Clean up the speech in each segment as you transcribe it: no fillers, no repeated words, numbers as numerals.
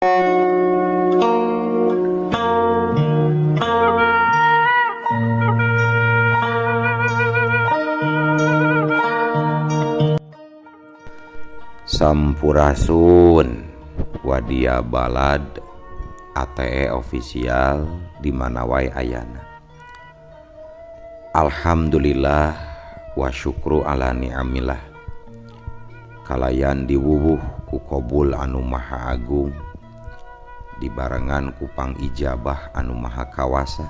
Sampurasun Wadia Balad ATE official di mana wae ayana. Alhamdulillah wa syukru ala ni'amillah. Kalayan diwuwuh ku kobul anu maha agung, dibarengan ku pangijabah anu maha kawasa,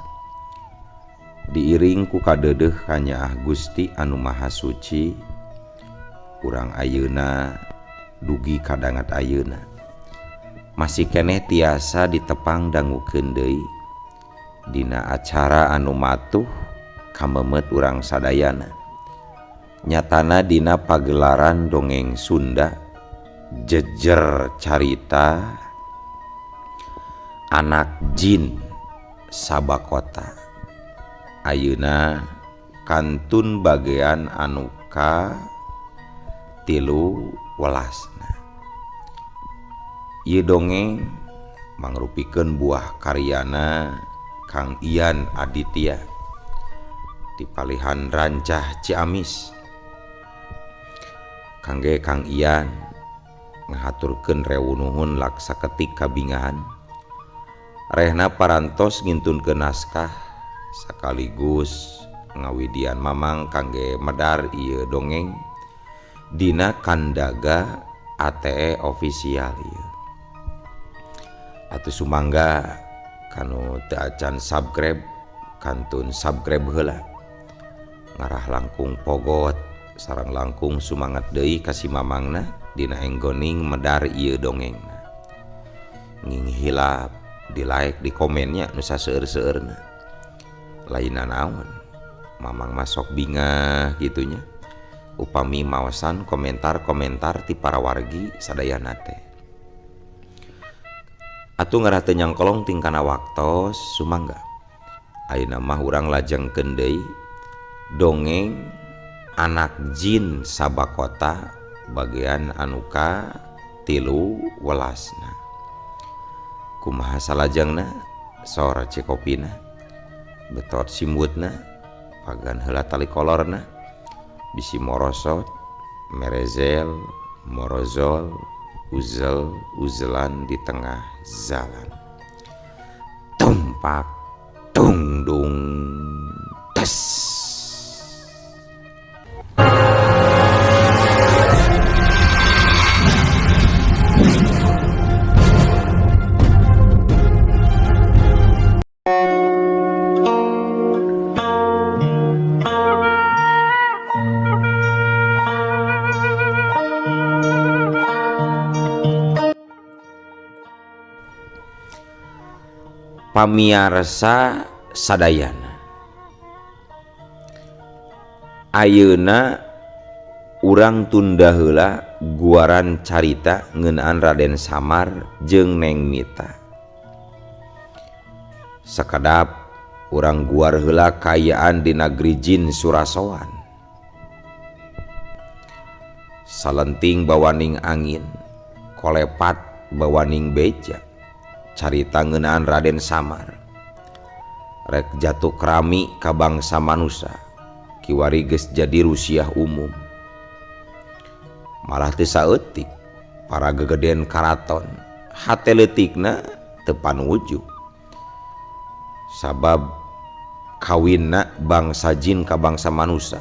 diiring ku kadeudeuh kanyaah Gusti anu maha suci. Urang ayeuna dugi kadangat ayeuna masih keneh tiasa ditepang dangukeun deui dina acara anu matuh kamemet urang sadayana, nyatana dina pagelaran dongeng Sunda jejer carita anak jin Sabakota. Ayeuna kantun bagean anu ka 13. Ieu dongeng mangrupikeun buah karyana Kang Ian Aditya di palihan Rancah Ciamis. Kangge Kang Ian ngahaturkeun rewu nuhun laksa ketik kabingahan. Rehna parantos ngintunkeun naskah sekaligus ngawidian mamang kangge medar ieu dongeng dina kandaga ATE official ieu. Atuh sumangga kanu teu acan subscribe kantun subscribe heula, ngarah langkung pogot sareng langkung sumangat deui ka si mamangna dina enggoning medar ieu dongengna. Nging hilap di like di komennya nu saseueur-seueurna. Lainna naon mamang masok bingah gitunya upami maosan komentar-komentar ti para wargi sadayana teh. Atuh ngarah teu nyangkolong tingkana waktos sumangga. Ayeuna mah urang lajengkeun deui dongeng anak jin Sabakota bagian anu ka 13. Kumaha salajengna sora cekopina betot simbutna pagan heula tali kolorna bisi morosot merezel morozol uzel uzelan di tengah jalan, tumpak tungdung tes. Pamiarsa sadayana, ayeuna urang tunda heula guaran carita ngeunaan Raden Samar jeung Neng Mita. Sakedap urang guar heula kaayaan di negeri jin Surasowan. Salenting bawaning angin, kolepat bawaning beja. Carita ngeunaan Raden Samar rek jatuh kerami ka bangsa manusa kiwari geus jadi rusiah umum. Malah teu saeutik para gegedean karaton hate leutikna teu panuju sabab kawinna bangsa jin ka bangsa manusa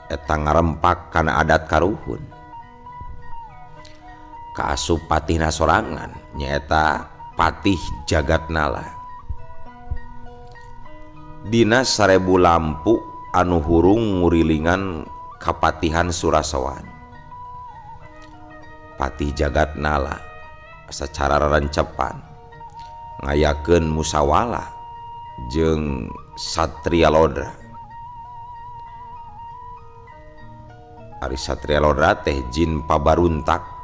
eta ngarempak kana adat karuhun. Kaasup patihna sorangan nyaeta Patih Jagatnala. Dina 1000 lampu anu hurung ngurilingan kapatihan Surasowan, Patih Jagatnala secara rencepan ngayakeun musawala jeung Satria Lodra. Ari Satria Lodra teh jin pabaruntak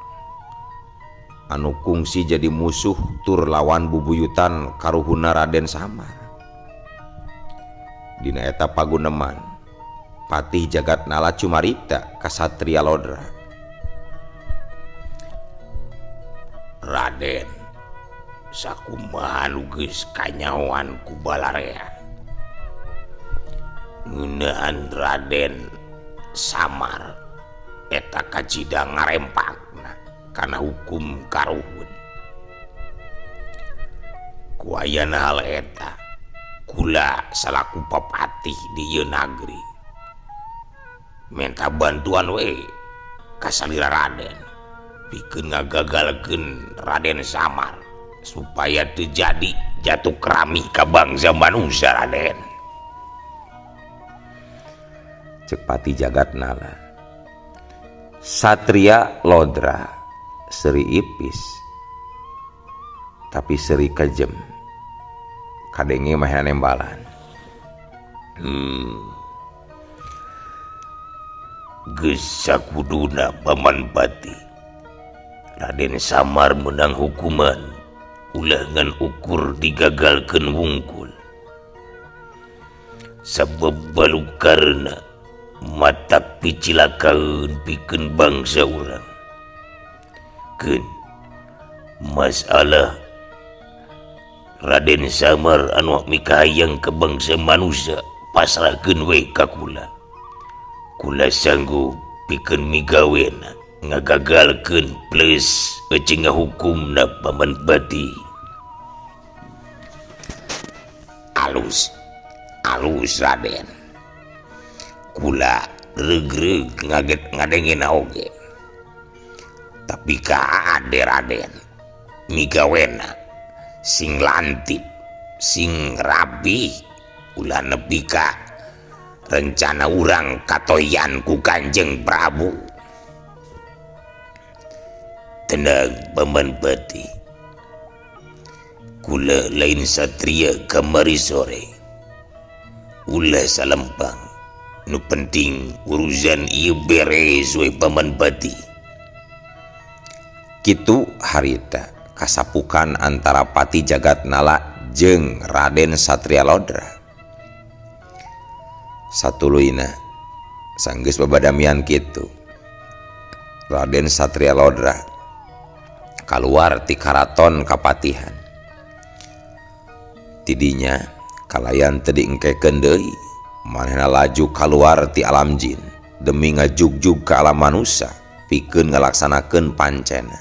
anu kungsi jadi musuh tur lawan bubuyutan karuhuna Raden Samar. Dina eta paguneman Patih Jagatnala cumarita ka Satria Lodra. Raden, Sakumaha nu geus kanyahoan ku balarea ngeunaan Raden Samar eta kacida ngarempakna kana hukum karuhun. Ku ayana hal eta kula salaku papatih di ieu nagri minta bantuan we ka salira Raden pikeun ngagagalkeun Raden Samar supaya terjadi jatuh kerami ka bangsa manusia Raden. Cek Pati Jagatnala Satria Lodra seri ipis tapi seri kejem kadenge mah nembalan. Geus sakuduna Paman Pati Raden Samar menang hukuman ulah ngan ukur digagalkeun wungkul sabab balukarna matak picilakaeun pikeun bangsa urang. Keun masalah Raden Samar anu mikahayang ke bangsa manusia pasrahkeun we ka kula. Kula sanggup pikeun migawena ngagagalkeun plus eucing ngahukumna Paman Pati. Alus alus Raden, kula regreg ngaget ngadengena oge, tapi ka ade Raden migawena sing lantip sing rapi ulah nepi ka rencana urang katoyan ku Kanjeng Prabu. Tenang Paman Pati, kula lain satria kamari sore, ulah salempang, nu penting urusan ieu beres we Paman Pati. Kitu harita kasapukan antara Pati Jagatnala jeung Raden Satria Lodra. Satuluyna sanggeus babadamian kitu, Raden Satria Lodra kaluar ti karaton kapatihan. Tidinya kalayan teu diengkekeun deui, manehna laju kaluar ti alam jin demi ngajugjug ka alam manusia pikeun ngalaksanakeun pancena.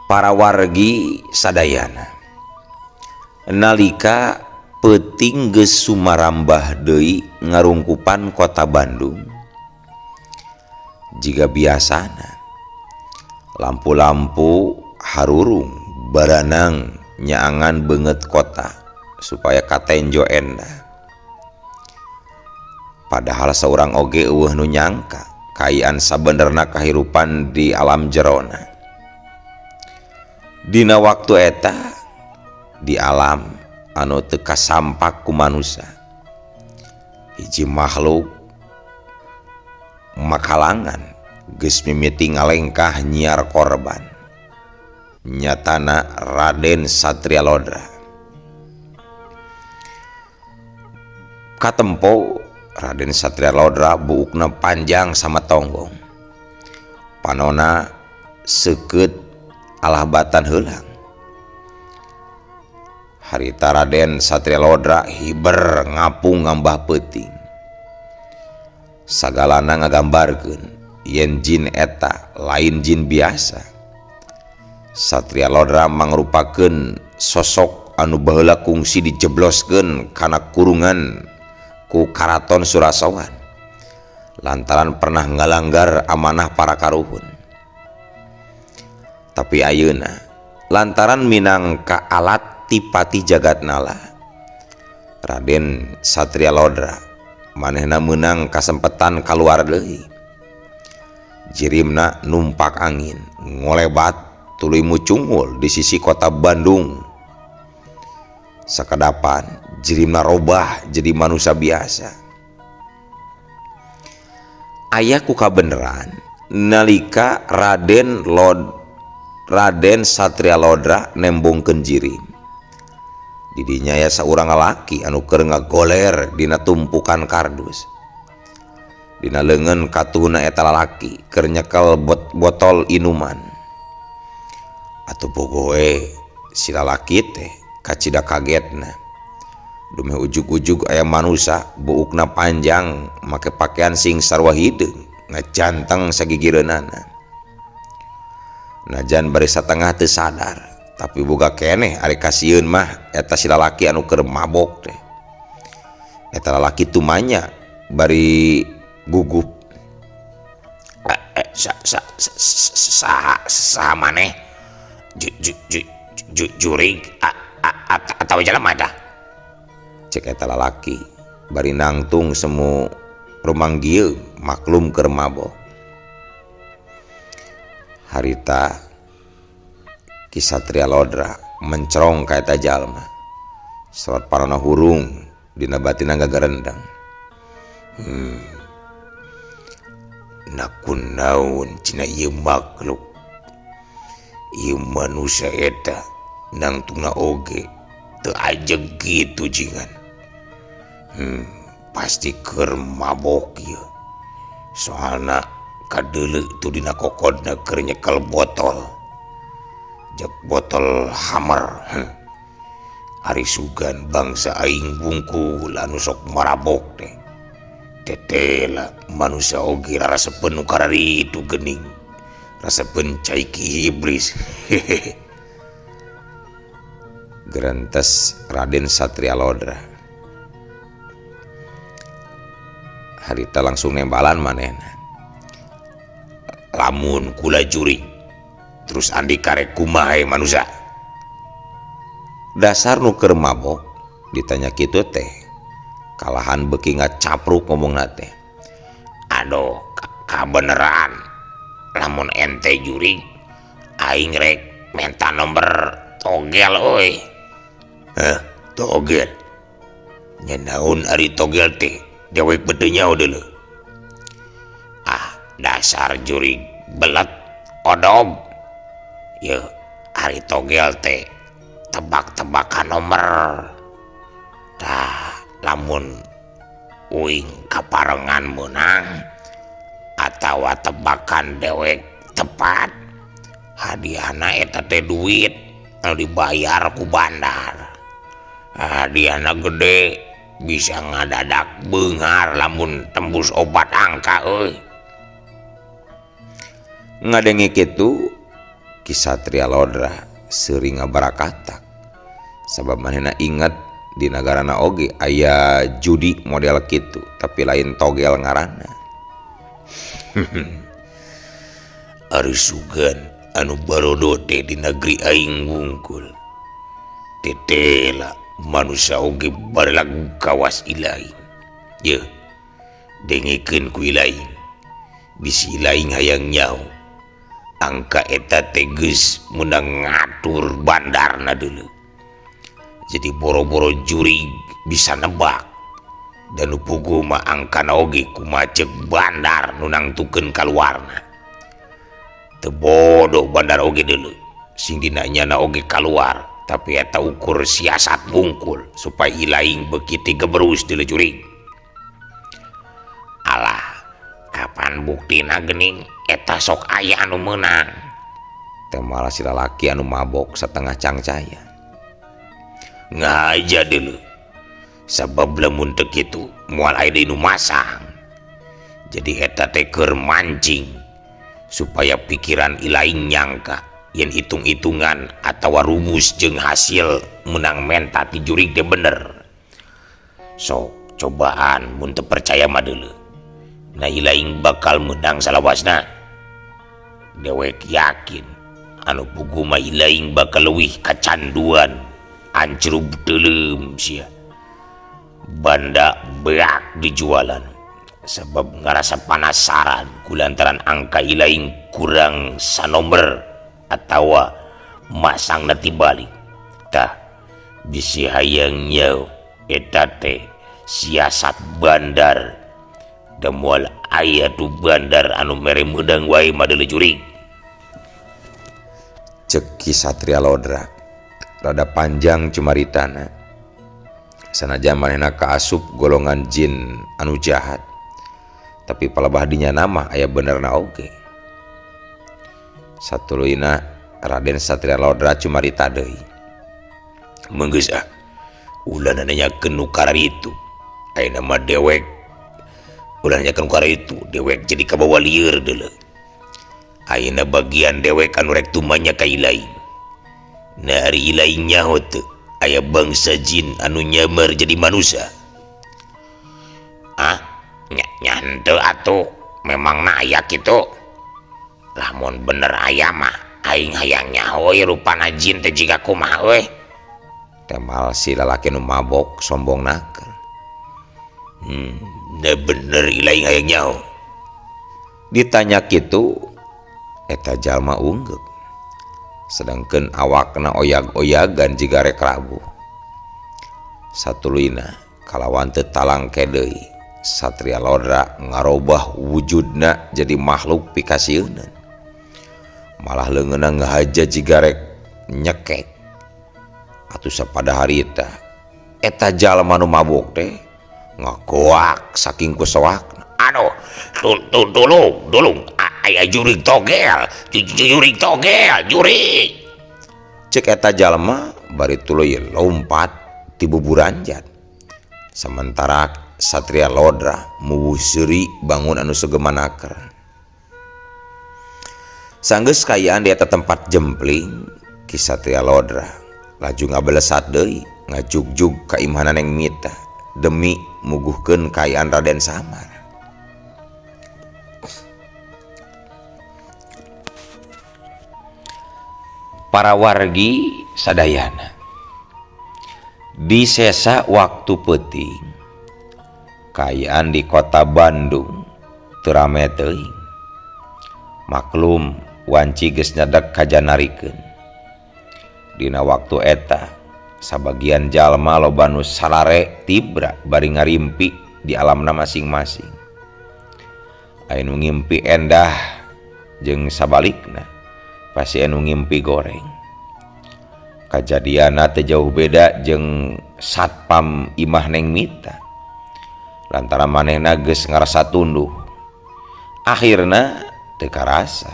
Para wargi sadayana nalika peuting geus sumarambah deui ngarungkupan kota Bandung, jiga biasana lampu-lampu harurung baranang nyaangan beungeut kota supaya katenjo endah. Padahal saurang oge eueuh nu nyangka kaayaan sabenerna kahirupan di alam jerona. Dina waktu eta di alam anu teu kasampak ku manusia, hiji makhluk makalangan geus mimiti ngalengkah nyiar korban, nyatana Raden Satria Lodra. Katempo Raden Satria Lodra buukna panjang sama tonggong, panona seukeut alah batan heulang. Harita Raden Satria Lodra hiber ngapung ngambah peuting. Sagalana ngagambarkeun yen jin eta lain jin biasa. Satria Lodra mangrupakeun sosok anu baheula kungsi dijebloskeun kana kurungan ku Karaton Surasowan lantaran pernah ngalanggar amanah para karuhun. Tapi ayeuna lantaran minangka alat ti Pati Jagatnala, Raden Satria Lodra manehna meunang kasempetan kaluar deui. Jirimna numpak angin ngolebat tuluy mucungul di sisi kota Bandung. Sakadapan jirimna robah jadi manusia biasa. Aya ku kabeneran nalika Raden Satria Lodra nembongkeun jirim. Didinya ya saurang lalaki anu keur ngagoler dina tumpukan kardus. Dina leungeun katuhna eta lalaki keur nyekel botol inuman. Atuh pogoe si lalaki teh kacida kagetna. Dumeh ujug-ujug aya manusa buukna panjang make pakaian sing sarua hideung ngajanteng sagigireunana. Najan bari satengah teu sadar tapi boga keneh ari kasieun mah eta si lalaki anu keur mabok teh. Eta lalaki tumanya bari gugup. Saha saha maneh jurig atawa jelema tah? Cek eta lalaki bari nangtung semu rumanggieu maklum keur mabok. Harita Ki Satria Lodra mencerong ka eta jalma. Sorot parona hurung dina batina gagarendang. Nakun naon cina ieu makhluk ieu manusia eta nangtungna oge teu ajeg kitu jingan. Pasti keur mabok ieu. Soalna kadeuleu tu dina kokodna keur nyekel botol. Jek botol hammer. Ari sugan bangsa aing bungkul anu sok marabok teh. Tetela manusia oge rarasepeun nu kararitu geuning. Rasepeun cai ki iblis. Hehehe. Gerentes Raden Satria Lodra. Harita langsung nembalan manehna. Lamun kula jurig terus andika rek kumaha manusia? Dasar nu keur mabok ditanya kitu teh. Kalahan beuki ngacapruk ngomongna teh. Aduh, kabeneran. Lamun ente jurig aing rek menta nomor togel euy. Heh, togel. Nya naon ari togel teh? Dewek beuteung nyaho deuleu. Ah, dasar jurig belet odog. Yeuh, ari togel teh tebak-tebakan nomor. Tah, lamun uing kaparengan meunang atawa tebakan dewek tepat, hadiahna eta teh duit anu dibayar ku bandar. Hadiahna gede bisa ngadadak beunghar lamun tembus obat angka euy. Ngadenge kitu Ki Satria Lodra seuri ngabarakatak. Sabab manehna inget di nagarana oge aya judi model kitu tapi lain togel ngaranna. Ari sugan anu barodo teh di negeri aing wungkul. Tetela manusia oge barelagu kawas ilahi. Yeuh, dengekeun ku ilahi. Bisi ilahi hayang nyaho. Angka eta teh geus meunang ngatur bandarna deuleu. Jadi boro-boro jurig bisa nebak. Dan nu puguh mah angkana oge kumaha ceuk bandar nu nangtukeun kaluarna. Teu bodoh bandar oge deuleu. Sing dina nyana oge kaluar, tapi eta ukur siasat wungkul supaya ilaing beuki ti geberus deuleu jurig. Alah, kapan buktina geuning eta sok aya anu meunang. Teh malah si lalaki anu mabok satengah cangcaya. Ngaja deuleu. Sabab lamun teu kitu moal aya deui nu masang. Jadi eta teh keur mancing supaya pikiran ilaing nyangka yen hitung-hitungan atawa rumus jeung hasil menang menta ti jurig teh bener. Sok cobaan mun teu percaya mah deuleu. Nah ilaing bakal menang salawasna. Dewek yakin anu puguh mah ilaing bakal leuwih kacanduan ancrub teuleum sia. Banda beak dijualan sebab ngarasa panasaran kulantaran angka ilaing kurang sanomber atawa masangna tibalik. Tah bisi hayang nyaho eta teh siasat bandar. Da moal aya tu bandar anu mere meunang wae mah deuleu jurig. Cek Ki Satria Lodra rada panjang cumaritana. Sanajan manehna kaasup golongan jin anu jahat, Tapi palebah dinya nama aya benerna oge. Satuluyna Raden Satria Lodra cumarita deui. Meunggeus ah, ulah nanyakeun nu kararitu. Ayeuna mah dewek ulah nanyakeun nu kararitu, dewek jadi kabawa lieur deuleu. Ayeuna bagian dewek anu rek tumanya ka Ilaing. Nah ari Ilaing nyaho teu aya bangsa jin anu nyamar jadi manusia. Ah, nya henteu atuh, memangna aya kitu. Lamun bener aya mah aing hayang nyaho ieu rupana jin teh jiga kumaha euy. Temal si lalaki nu mabok sombong naker. Da bener Ilaing hayang nyaho. Ditanya kitu eta jalma unggeuk. Sedangkeun awakna oyag-oyagan jiga rek rabuh. Satuluyna kalawan teu talangke deui, Satria Lodra ngarobah wujudna jadi makhluk pikasieuneun. Malah leungeunna ngahaja jiga rek nyekek. Atuh sapada harita eta jalma nu mabok teh ngagoak saking ku soakna. Aduh, tulung, tulung, aya jurig togel, jurig togel, jurig. Cek eta jalma bari tuluy lompat ti buburanjat. Sementara Satria Lodra muwuh seuri bangun anu segemanaker. Sanggeus kaayaan di eta tempat jempling, Ki Satria Lodra laju ngabelesat deui ngajugjug ka imahna Neng Mita demi muguhkeun kaayaan Raden Samar. Para wargi sadayana di sesa waktu peuting kaayaan di kota Bandung teu rame teuing. Maklum wanci geus nyedek kajanarikeun. Dina waktu eta sabagian jalma loba nu salare tibra bari ngarimpi di alamna masing-masing. Aya nu ngimpi endah jeung sabalikna pasti anu ngimpi goreng. Kajadianna teu jauh beda jeung satpam imah Neng Mita. Lantaran manehna geus ngarasa tunduh. Akhirna teu karasa.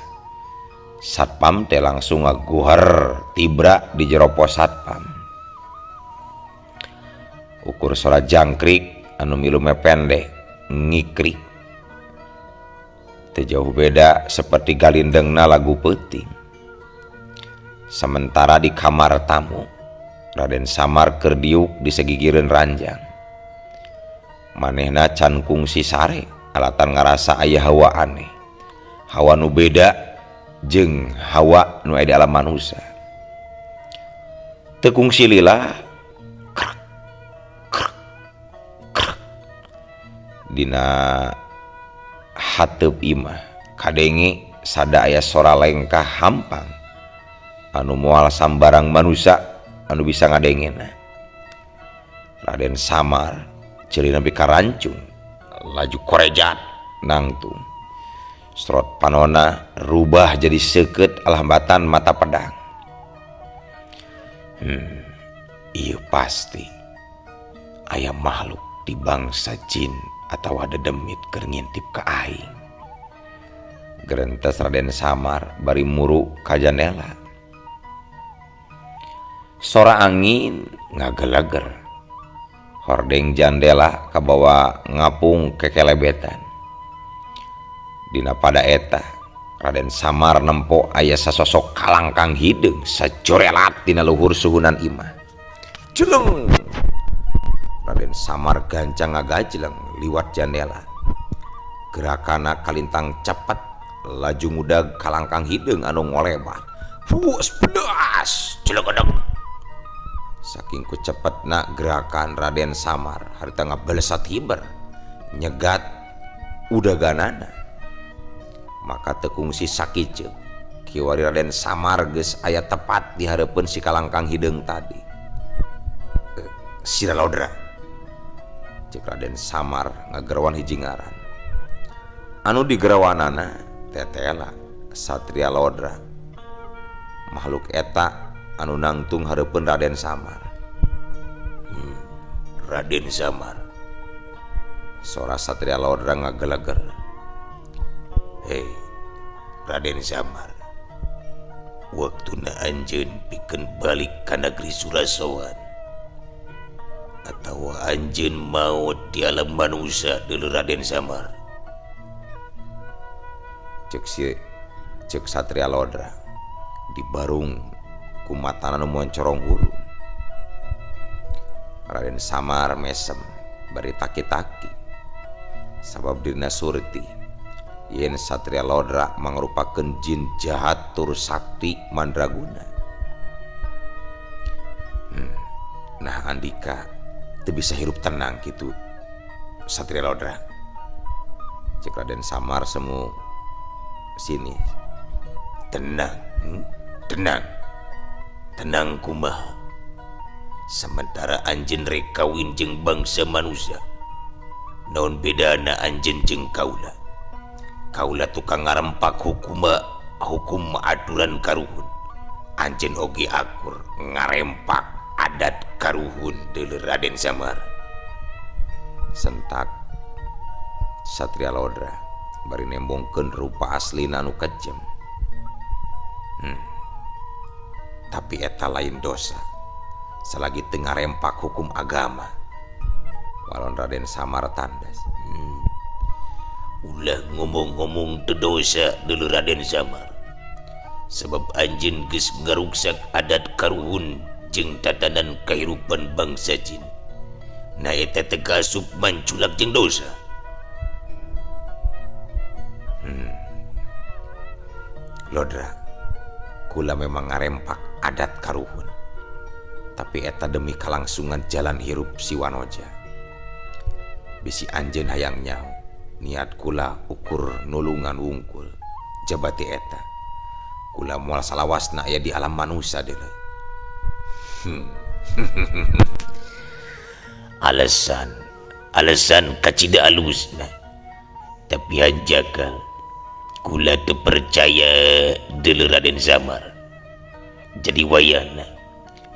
Satpam teh langsung ngaguher tibra di jero pos satpam. Ukur sora jangkrik anu milu mependek ngikrik. Teu jauh beda seperti galindengna lagu peuting. Sementara di kamar tamu, Raden Samar keur diuk di segigireun ranjang. Manehna can kungsi sare, alatan ngarasa aya hawa aneh. Hawa nu beda jeung hawa nu aya di alam manusia. Teu kungsi lila, krek krek krek. Dina hateup imah kadenge sada aya sora lengkah hampang anu moal sambarang manusia anu bisa ngadengena. Raden Samar ceuli nepi ka rancung laju korejat nangtung. Sorot panona rubah jadi seukeut alhambatan mata pedang. Ieu pasti aya makhluk di bangsa jin atawa dedemit keur ngintip ka aing. Gerentes Raden Samar bari muru ka jandela. Sora angin ngageleger. Hordeng jandela kabawa ngapung kekelebetan. Dina pada eta Raden Samar nempo aya sasosok kalangkang hideung sajorelat dina luhur suhunan imah. Jeleng. Raden Samar gancang ngagajleng liwat jandela. Gerakana kalintang cepet laju ngudag kalangkang hideung anu ngolebat. Fuus pedas jelegedeg. Saking ku cepetna gerakan Raden Samar harita ngabelesat hiber nyegat udaganana. Maka teu kungsi sakiceuk kiwari Raden Samar geus aya tepat di hareupeun si kalangkang hideung tadi. Sira Lodra, cek Raden Samar ngagerwan hiji ngaran. Anu digerawanana tetela Satria Lodra. Makhluk eta anu nangtung hareupeun Raden Samar. Raden Samar, sora Satria Lodra ngageleger. Hei Raden Samar, waktuna anjeun pikeun balik ka negeri Surasowan atawa anjeun maot di alam manusia dulur Raden Samar. Cek si cek Satria Lodra dibarung ku matana nu moncorong hurung. Raden Samar mesem bari taki-taki sabab dirina surti yen Satria Lodra mangrupakeun jin jahat tur sakti mandraguna. Nah andika teu bisa hirup tenang kitu Satria Lodra. Cek Raden Samar semu sini. Tenang, tenang. Tenang kumaha. Sementara anjeun rek kawin jeung bangsa manusia. Naon bedana anjeun jeung kaula? Kaula tukang ngarempak hukum aturan karuhun. Anjeun oge akur ngarempak adat karuhun deuleu Raden Samar. Sentak Satria Lodra bari nembongkeun rupa aslina nu kejem. Tapi eta lain dosa selagi teu ngarempak hukum agama. Walon Raden Samar tandas. Ulah ngomong-ngomong teu dosa deuleu Raden Samar. Sebab anjeun geus ngaruksak adat karuhun jeung tatanan kahirupan bangsa jin. Nah eta teh kaasup manculak jeung dosa. Lodra, kula memang ngarempak adat karuhun. Tapi eta demi kalangsungan jalan hirup si Wanoja. Bisi anjeun hayang nyaho, niat kula ukur nulungan wungkul jabati eta. Kula moal salawasna aya di alam manusia deuleu. Alasan kacida alusna. Tapi hanjakal kula teu percaya deuleu Raden Samar. Jadi wayahna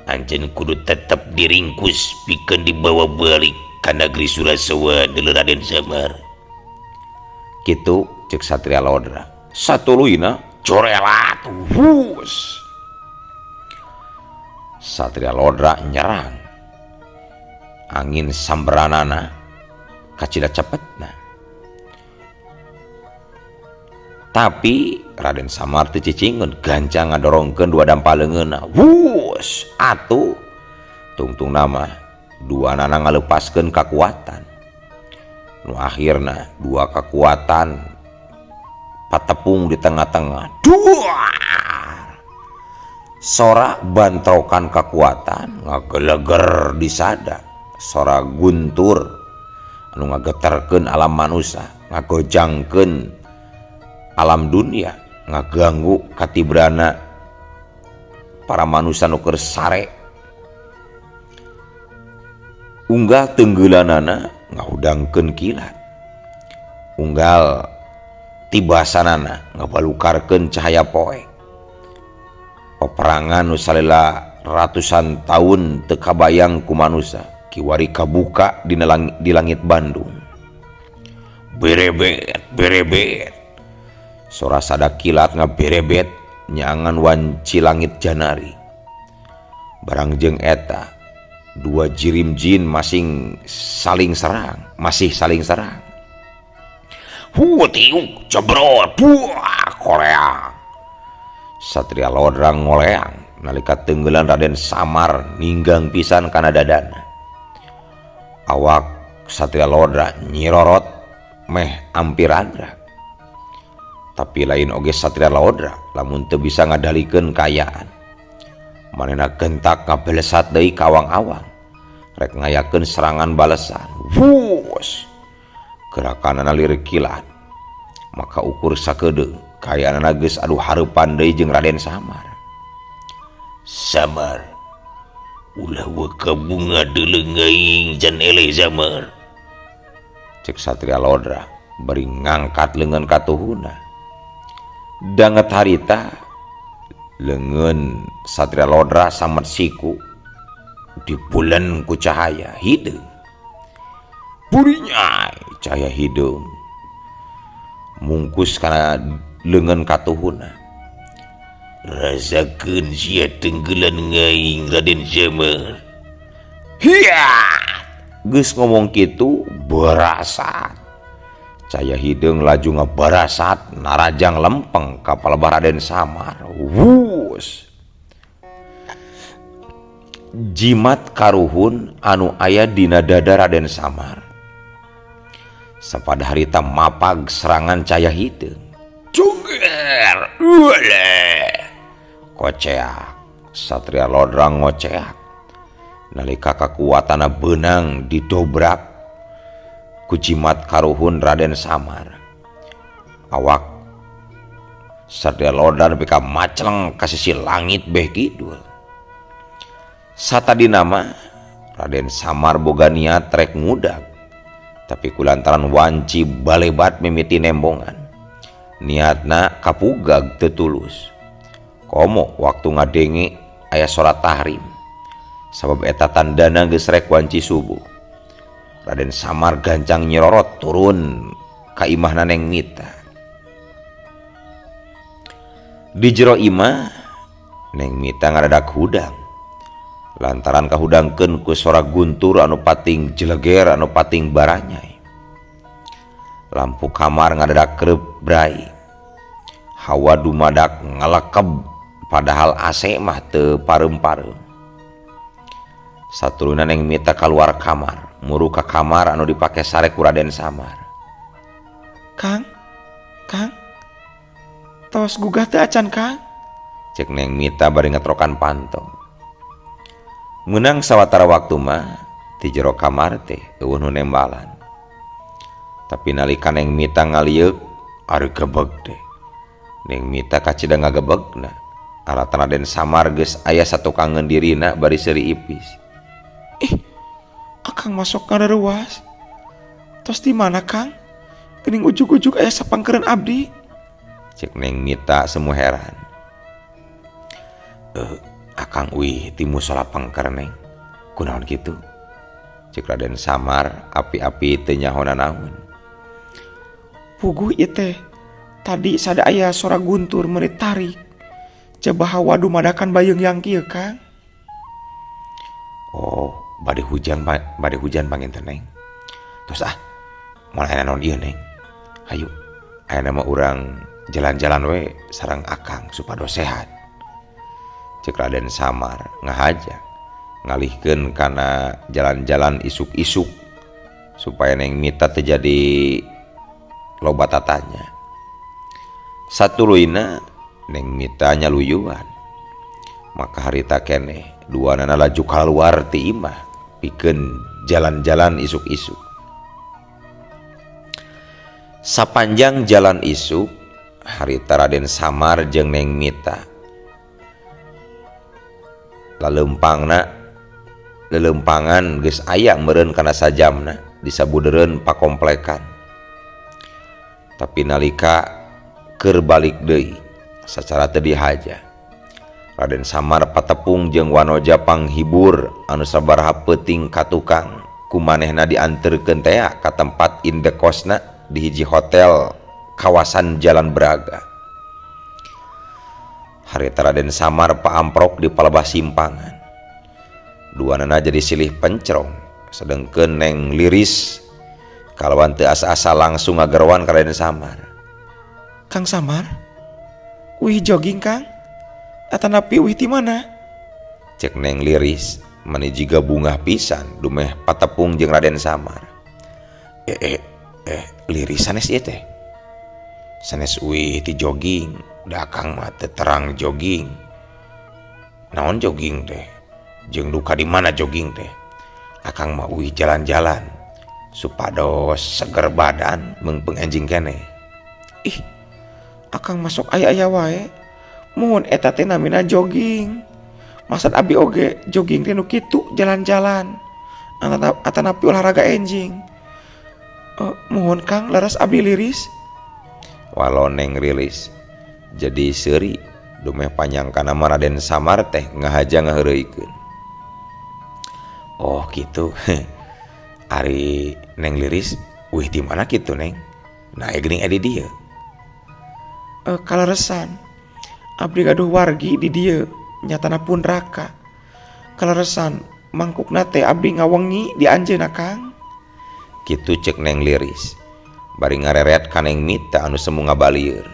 anjeun kudu tetep diringkus pikeun dibawa balik ka negeri Surasowa deuleu Raden Samar. Kitu cek Satria Lodra. Satuluyna corelat hus. Satria Lodra nyerang. Angin samberanana kacida cepetna. Tapi Raden Samar teu cicingeun gancang ngadorongkeun dua dampa leungeunna. Wus atuh tungtung nama dua nana ngalepaskeun kakuatan. Nu akhirna dua kekuatan patepung di tengah-tengah. Duar. Sora bantrokan kekuatan ngageleger di sada. Sora guntur anu ngageterkeun alam manusia, ngagojangkeun alam dunia, ngaganggu katibrana para manusia nu keur sare. Unggal tenggelanana ngahudangkeun kilat. Unggal tibasanana ngabalukarkeun cahaya poe. Peperangan nu salila ratusan tahun teu kabayang ku manusia kiwari kabuka di langit Bandung. Berebet, berebet. Sora sada kilat ngaberebet nyangan wanci langit janari. Barang jeung eta dua jirim jin masing saling serang, masih saling serang. Tiuk, jebrot, buah, Korea. Satria Lodra ngoleang nalika tenggelan Raden Samar ninggang pisan kana dadana. Awak Satria Lodra nyirorot meh ampir adra. Tapi lain oge Satria Lodra lamun teu bisa ngadalikeun kaayaan. Manehna gentak ngabelesat deui ka awang-awang. Rek ngayakeun serangan balesan. Wus. Gerakanana lirik kilat. Maka ukur sakedeung kayaanana geus adu hareupan deui jeung Raden Samar. Samar, ulah weka bunga deuleu aing jan eleh Samar. Cek Satria Lodra bari ngangkat leungeun katuhuna. Danget harita leungeun Satria Lodra samet siku dipulen ku cahaya hideung. Burinya cahaya hideung. Mungkus kana leungeun katuhuna. Rasakeun sia tenggelan ngaing Raden Samar. Hiya! Geus ngomong kitu berasat. Caya hideung laju ngabarasat narajang lempeng ka palebah Raden Samar. Wus. Jimat karuhun anu aya dina dada Raden Samar. Sapada harita mapag serangan caya hideung. Cuger. Ulah. Koceak. Satria Lodrang ngoceak. Nalika kakuatana beunang didobrak ku jimat karuhun Raden Samar. Awak Satria Lodrang nepi ka macleng ka sisi langit beh kidul. Satadina mah Raden Samar boga niat rek ngudag. Tapi kulantaran wanci balebat mimiti nembongan. Niatna kapugag teu tulus. Komo waktu ngadenge aya salat tahrim. Sabab eta tandana geus rek wanci subuh. Raden Samar gancang nyirorot turun ka imahna Neng Mita. Di jero imah Neng Mita ngadadak hudang. Lantaran kahudangkeun ku sora guntur anu pating jeleger anu pating baranyai. Lampu kamar ngadadak kreup brai. Hawa dumadak ngalekeb padahal AC mah teu pareum-pareum. Satuluyna Neng Mita kaluar kamar, muru ka kamar anu dipake sare ku Raden Samar. Kang, Kang, tos gugah teu acan Kang? Cek Neng Mita bari ngetrokan panto. Meunang sawatara waktu mah ti jero kamar teh eueuh nu nembalan. Tapi nalika Neng Mita ngalieuk ari gebeg teh. Neng Mita kacida ngagebegna. Alatan Raden Samar geus aya satukangeun dirina bari seuri ipis. Ih, akang masuk ngadaruas. Tos di mana Kang? Geuning ujug-ujug aya sapangkeureun abdi. Cek Neng Mita semu heran. Akang uih ti musola pengker Neng. Kunaon kitu? Cek Raden Samar api-api teu nyaho nanaon. Puguh ieu teh. Tadi sada aya sora guntur meuni tarik. Coba hawa dumadakan bayeung yang kieu Kang. Oh, bade hujan bade hujan panginten Neng. Tos ah, moal aya naon ieu Neng. Hayu, aya mah urang jalan-jalan we sareng akang supados sehat. Cek Raden Samar ngahaja ngalihkeun kana jalan-jalan isuk-isuk supaya Neng Mita teu jadi loba tatanya. Satuluyna Neng Mita nyaluyuan. Maka harita keneh duanana laju kaluar ti imah pikeun jalan-jalan isuk-isuk. Sapanjang jalan isuk harita Raden Samar jeung Neng Mita laleumpangna leuleumpangan geus aya meureun kana sajamna disabudereun pakomplekan. Tapi nalika keur balik deui sacara teu dihaja Raden Samar patepung jeung wanoja panghibur anu sabaraha peuting ka tukang ku manehna dianterkeun tea ka tempat indekosna di hiji hotel kawasan Jalan Braga. Harita Raden Samar paamprok di palebah simpangan. Duanana jadi silih pencrong, sedengkeun Neng Liris kalawan teu asa-asa langsung ngageroan ka Raden Samar. Kang Samar, uih jogging Kang? Atanapi uih ti mana? Cek Neng Liris mani jiga bungah pisan dumeh patepung jeung Raden Samar. Liris sanes ieu teh. Sanes uih ti jogging. Da akang mah teu terang jogging. Naon jogging teh? Jeung duka di mana jogging teh? Akang mah uih jalan-jalan supados seger badan meungpeung enjing keneh. Ih, akang masuk aya-aya wae. Mun eta teh namina jogging. Maksud abi oge jogging teh nu kitu jalan-jalan. Atanapi olahraga enjing. Muhun Kang leres abi liris. Walau Neng rilis jadi seuri dumeh panyangkana mah Raden Samar teh ngahaja ngaheureuykeun. Oh gitu. Ari Neng Liris uih di mana kitu Neng? Nah geuning aya di dieu. Kaleresan abdi gaduh wargi di dieu nyatana pun raka. Kaleresan mangkukna teh abdi ngawengi di anjeunna Kang. Kitu cek Neng Liris bari ngareret ka Neng Mita anu semu ngabalieur.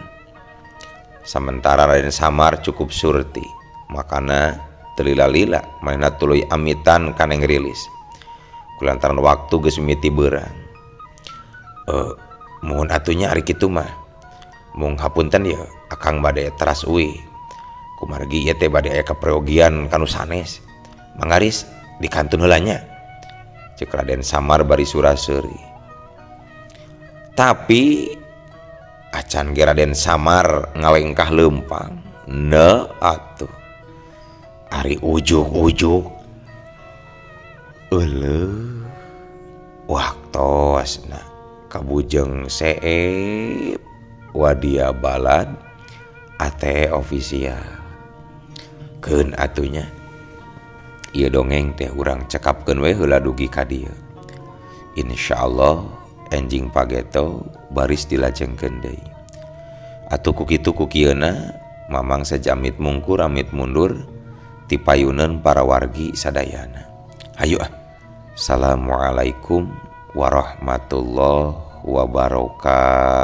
Samentara Raden Samar cukup surti, makana teu lila-lila manehna tuluy amitan ka Neng Rilis. Kulantaran waktu geus mimiti beurang. Muhun atuh nya ari kitu mah. Mung hapunten yeuh akang bade teras uih. Kumargi ieu teh bade aya kapreogian kanu sanes. Mangaris dikantun heula nya. Cek Raden Samar bari sura-seuri. Tapi acan ge Raden Samar ngalengkah leumpang. Ne atuh. Ari ujug-ujug euleuh waktosna kabujeng seep wadia balad ATE official. Keun atuh nya ieu dongeng teh urang cekapkeun we heula dugi ka dieu. Insyaallah enjing pageto baris dilajengkeun deui. Atuh ku kitu ku kieuna Mamang sejamit mungkur amit mundur ti payuneun para wargi sadayana. Hayu ah. Assalamualaikum warahmatullahi wabarakatuh.